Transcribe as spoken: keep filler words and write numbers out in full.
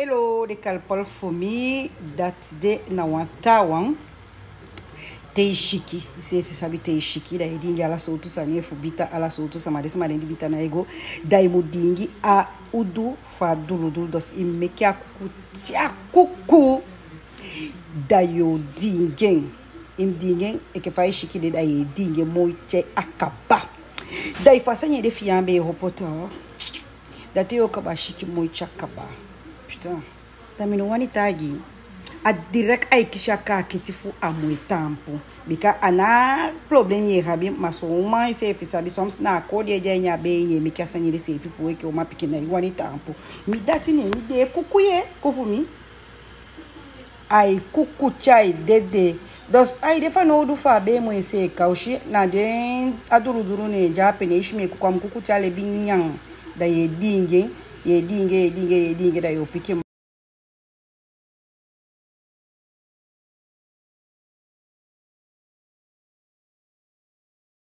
Hello, den kalipali fu mi. Dati de na wan taawan. Te i siki, iseefi sabi te i siki, da i e diingi ala sowtu sani fu bita, ala sowtu sama, den sama den di bita na i go. Da i mu diingi a udu fu a duludulu, dus i meki a kuku te a kuku. Da yo diingi en. I mu diingi en enke fa i siki de, da yo diingi en moi te a kaba. Da efu a sani ede fi i á be e opo taa, da te yo kaba siki moi te a kaba. Putain. Da mi no wani taigi i. A direct ai kisi a kaakiti fu a moi taampu. Bika a ná problem i e abi, ma son uman, iseefi sabi, soms na a koo di e de a ini a bee, i e meki a sani ede seefi fu weki uman pikin, na i wani taampu. Mi dati, ne mi de e kuku, ye, kon fu mi. Ai kuku te ai dede. Dus ai de fanowdu fu a bee moi seeka. U si, na den a duludulu ne e de ape, ne i si mi e kuku, a mu kuku te a lebi nyan. Da yo diingi en, yo diingi en, yo diingi en, yo diingi en, da yo piki en.